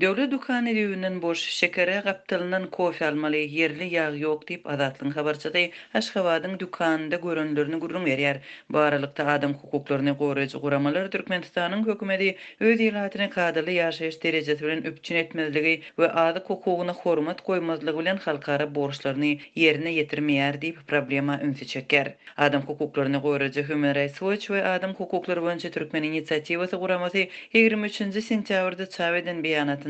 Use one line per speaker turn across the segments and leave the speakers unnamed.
Döwlet dükany düýbünden boş, şekere gapdalyndan kofe almaly, ýerli ýag ýok diýip, Azatlygyň habarçysy Aşgabadyň dükanynda görenlerini gürrüň berýär. Bu aralykda, adam hukuklaryny goraýjy guramalar Türkmenistanyň hökümeti öz ilatyny kadaly ýaşaýyş derejesi bilen üpjün etmezligi we azyk hukugyna hormat goýmazlygy bilen halkara borçlaryny ýerine ýetirmeýär diýip, problema ünsi çekýär. Adam hukuklaryny goraýjy Human Rights Watch we Adam hukuklary boýunça Türkmen inisiatiwasy guramasy 23-nji sentýabrda çap eden beýanatynda,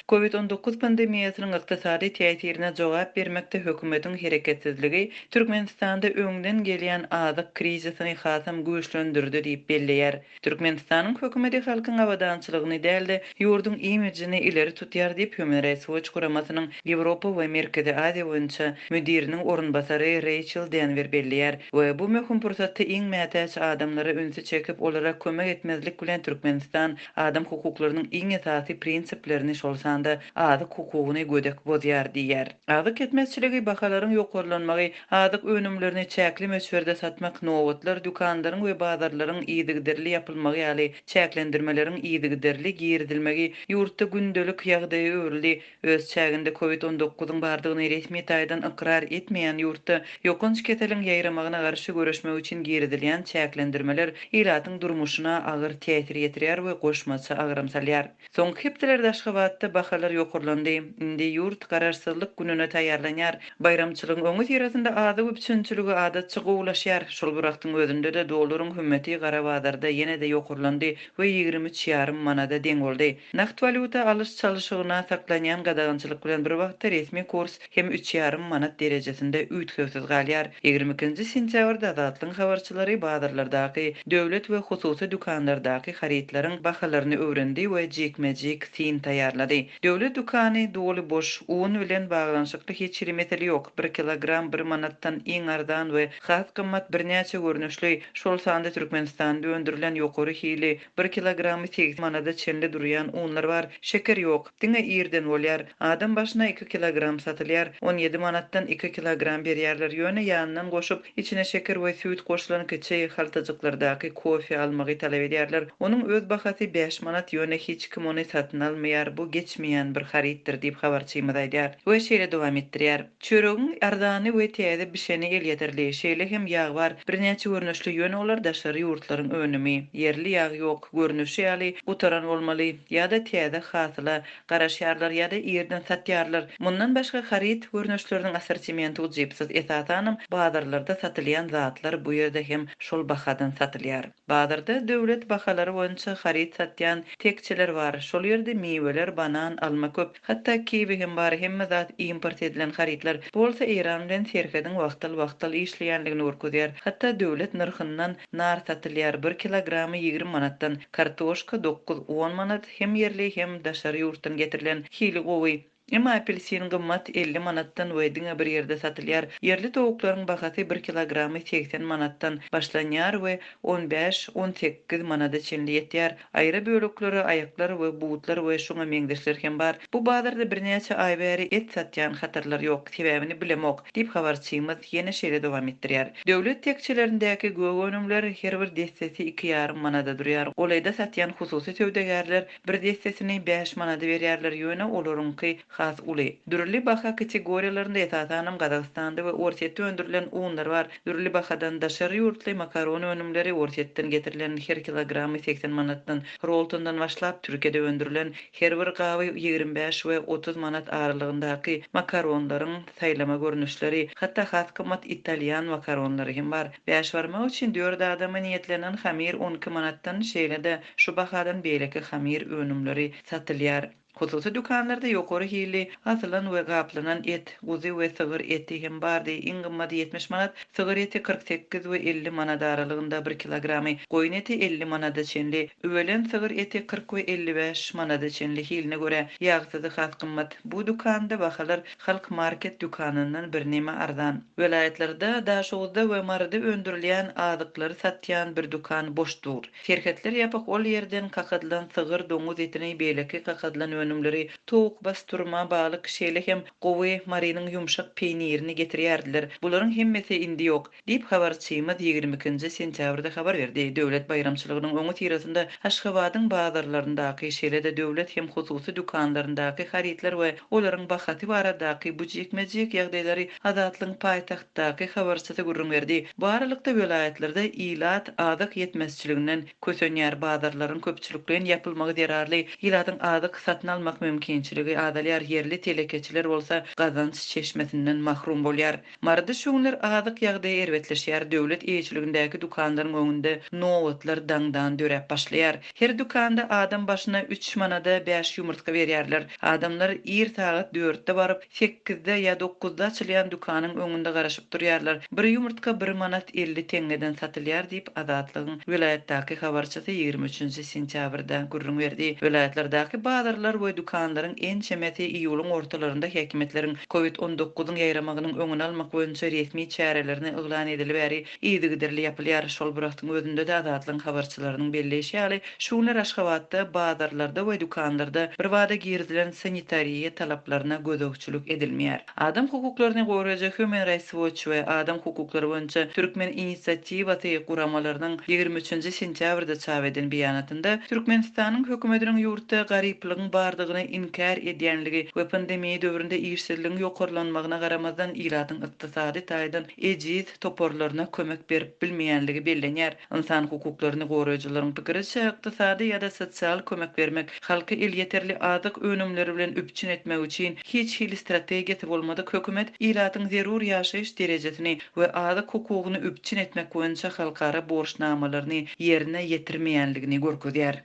Covid 19 pandemiýasynyň ykdysady täsirine jogap bermekde hökümetiň hereketsizligi Türkmenistanda öňden gelýän azyk krizisini hasam güýçlendirdi diýip belleýär. Türkmenistanyň hökümeti halkyň abadançylygyny däl-de, ýurduň imidžini ileri tutýar diýip, Human Rights Watch guramasynyň Ýewropa we Merkezi Aziýa boýunça müdiriniň orunbasary Reýçel Denwer belleýär we bu möhüm pursatda iň mätäç adamlara ünsi çekip, olara kömek etmezlik bilen Türkmenistan adam hukuklarynyň iň esasy prinsiplerini, şol sanda azyk hukugyny gödek bozýar diýýär. Azyk ýetmezçiligi, bahalaryň ýokarlanmagy, Azyk önümlerini çäkli möçberde satmak, nobatlar, dükanlaryň we bazarlaryň yzygiderli ýapylmagy ýaly çäklendirmeleriň yzygiderli girizilmegi ýurtda gündelik ýagdaýa öwrüldi. Öz çäginde Covid on dokuzyň bardygyny resmi taýdan ykrar etmeýän ýurtda ýokanç keseliň ýaýramagyna garşy göreşmek üçin girizilýän çäklendirmeler ilatyň durmuşyna agyr täsir ýetirýär we goşmaça agram salýar. Soňky hepdelerde Aşgabatda bahalar ýokarlandy. Indi ýurt Garaşsyzlyk gününe taýýarlanýar. Baýramçylygyň öňüsyrasynda azyk üpjünçiligi adatça gowulaşýar. Şol bir wagtyň özünde-de dollaryň hümmeti gara bazarda ýene-de ýokarlandy we 23 ýarym manada deň boldy. Nagt walýuta alyş-çalşygyna saklanýan gadagançylyk bilen bir wagtda resmi kurs hem üç ýarym manat derejesinde üýtgewsiz galýar. 22-nji sentýabrda Azatlygyň habarçylary bazarlardaky, döwlet we hususy dükanlardaky harytlaryň bahalaryny öwrendi we jikme-jik syn taýýarlady. Döwlet dükany doly boş, un bilen baglanyşykly hiç hili mesele ýok, bir kilogram bir manatdan iň arzan we has gymmat birnäçe görnüşli, şol sanda Türkmenistanda öndürilen ýokary hili bir kilogramy 80 manada çenli durýan unlar bar, şeker ýok. Diňe irden bolýar. Adam başyna iki kilogram satylýar. 17 manatdan iki kilogram berýärler. Ýöne ýanyndan goşup, içine şeker we süýt goşulan kiçi haltajyklardaky kofe almagy talap edýärler. Onuň öz bahasy bäş manat, ýöne hiç kim ony satyn almaýar, bu geçmeýän bir harytdyr diýip, habarçymyz aýdýar we şeýle dowam etdirýär. Çöregiň arzany we täze bişeni elýeterli. Şeýle hem ýag bar. Birnäçe görnüşli, ýöne olar daşary ýurtlaryň önümi. Ýerli ýag ýok. Görnüşi ýaly, gutaran bolmaly. Ýa-da täze hasyla garaşýarlar ýa-da ýerden satýarlar. Mundan başga haryt görnüşleriniň assortimenti ujypsyz. Esasanam, bazarlarda satylýan zatlar bu ýerde hem şol bahadan satylýar. Bazarda döwlet bahalary boýunça haryt satýan tekjeler bar. Şol ýerde miweler, banan, alma köp. Hatda kiwi hem bar, hemme zat import edilen harytlar. Bu bolsa Eýran bilen serhediň wagtal-wagtal işleýänligini görkezýär. Hatda döwlet nyrhyndan nar satylýar, bir kilogramy 20 manatdan, kartoşka dokuz-on manat, hem ýerli, hem daşary ýurtdan getirilen, hili gowy. Emma apelsin gymmat, 50 manatdan we diňe bir ýerde satylýar. Ýerli towuklaryň bahasy bir kilogramy 80 manatdan başlanýar we on bäş, 18 manada çenli ýetýär. Aýra bölekleri, aýaklar we butlar we şuňa meňzeşler hem bar. Bu bazarda birnäçe aý bäri et satýan hatarlar ýok, sebäbini bilemok, diýip habarçymyz ýene şeýle dowam etdirýär. Döwlet tekjelerindäki gök önümler her bir dessesi iki ýarym manada durýar. Golaýda satýan hususy söwdagärler bir dessesini bäş manada berýärler, ýöne olaryňky has uly. Dürli baha kategoriýalarynda esasanam Gazagystanda we Orsýetde öndürilen unlar bar. Dürli bahadan daşary ýurtly makaron önümleri Orsýetden getirilen her kilogramy 80 manatdan, Roltondan başlap Türkiýede öndürilen her bir gaby 25 we 30 manat aralygyndaky makaronlaryň saýlama görnüşleri, hatda has gymmat italýan makaronlary hem bar. Bäşbarmak üçin dört adama niýetlenen hamyr 12 manatdan, şeýle-de şu bahadan beýleki hamyr önümleri satylýar. Hususy dükanlarda ýokary hilli asylan we gaplanan et, guzy we sygyr eti hem bardy, iň gymmady 70 manat, sygyr eti 48 we 50 manat aralygynda bir kilogramy, goýun eti 50 manada çenli, üwelen sygyr eti 40 we 55 manada çenli, hiline görä, ýagsyzy has gymmat. Bu dükanda bahalar Halk market dükanyndan birneme arzan. Welaýatlarda, Daşoguzda we Maryda öndürilýän azyklary satýan bir dükan boş dur. Serhetler ýapyk ol ýerden kakadylan sygyr, doňuz etini, beýleki kakadylan önümleri. önümleri, towuk, basturma, balyk, şeýle hem gowy Marynyň ýumşak peýnirini getirýärdiler. Bularyň hemmesi indi ýok. Diýip, habarçymyz 22 nji sentýabrda habar berdi. Döwlet baýramçylygynyň öňüsyrasynda Aşgabadyň bazarlaryndaky, şeýle-de döwlet hem hususy dükanlaryndaky harytlar we olaryň bahasy baradaky bu jikme-jik ýagdaýlary Azatlygyň paýtagtdaky habarçysy gürrüň berdi. Bu aralykda, welaýatlarda ilat azyk ýetmezçiliginden kösenýär, bazarlaryň köpçülikleýin ýapylmagy zerarly ilatyň azyk satyn almak mümkinçiligi azalýar, ýerli telekeçiler bolsa gazanç çeşmesinden mahrum bolýar. Maryda şu günler azyk ýagdaýy erbetleşýär, döwlet eýeçiligindäki dükanlaryň öňünde nobatlar daňdan döräp başlaýar. Her dükanda adam başyna üç manada bäş ýumurtga berýärler. Adamlar ir sagat dörtde baryp, sekizde ýa dokuzda açylýan dükanyň öňünde garaşyp durýarlar. Bir ýumurtga bir manat 50 teňňeden satylýar diýip, Azatlygyň welaýatdaky habarçysy 23 nji sentýabrda gürrüň berdi. Welaýatlardaky bazarlar we dükanlaryň ençemesi iýulyň ortalarynda häkimiýetleriň Covid on dokuzyň ýaýramagynyň öňüni almak boýunça resmi çärelerini yglan edeli bäri yzygiderli ýapylýar. Şol bir wagtyň özünde-de Azatlygyň habarçylarynyň belleýşi ýaly, şu günler Aşgabatda bazarlarda we dükanlarda birbada girizilen sanitariýa talaplaryna gözegçilik edilmeýär. Adam hukuklaryny goraýjy Human Rights Watch we Adam hukuklary boýunça Türkmen inisiatiwasy guramalarynyň 23 nji sentýabrda çap eden beýanatynda Türkmenistanyň hökümetiniň ýurtda garyplygyň bardygyny inkär edýänligi we pandemiýa döwründe işsizligiň ýokarlanmagyna garamazdan ilatyň ykdysady taýdan ejiz toparlaryna kömek berip bilmeýänligi bellenýär. Ynsan hukuklaryny goraýjylaryň pikiriçe, ykdysady ýa-da sosial kömek bermek, halky elýeterli azyk önümleri bilen üpjün etmek üçin hiç hili strategiýasy bolmadyk hökümet ilatyň zerur ýaşaýyş derejesini we azyk hukugyny üpjün etmek boýunça halkara borçnamalaryny ýerine ýetirmeýänligini görkezýär.